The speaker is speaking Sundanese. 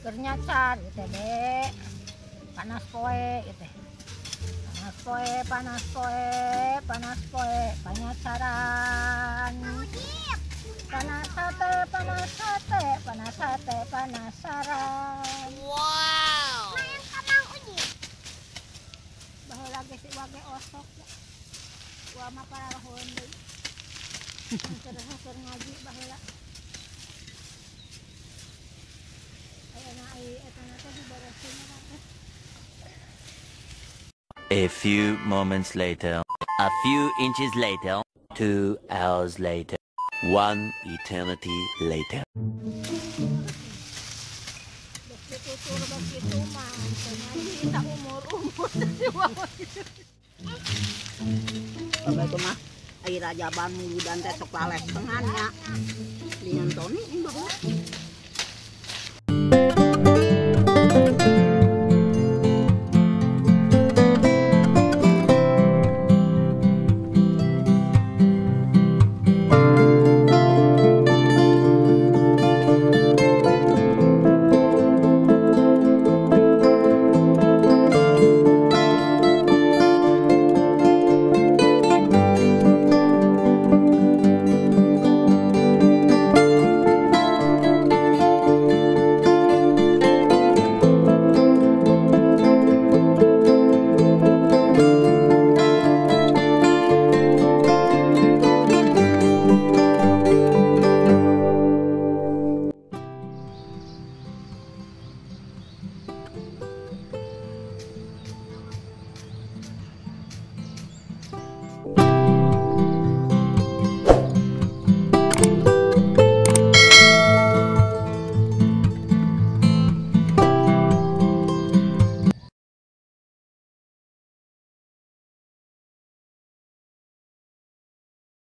Keur nyacar ieu teh, Dek. Panas poe ieu teh. Panas poe, panas poe, panas poe, panyacaran. Panas hate, panas hate, panas hate, panasaran. Wow. Mayang ka Mang Ujib. Baheula ge si wage osok. Gua mah pararahoeun deui. Keur ngaji baheula. Ayeuna ai eta na teh diberesin na teh. A few moments later, a few inches later, 2 hours later, 1 eternity later. Bek tutur bek kitu mah teu ngaji saumur-umur si wae. Bapak itu mah ai rajaban muludan teh sok lalesengan nya. Dengan Tony ini baheula.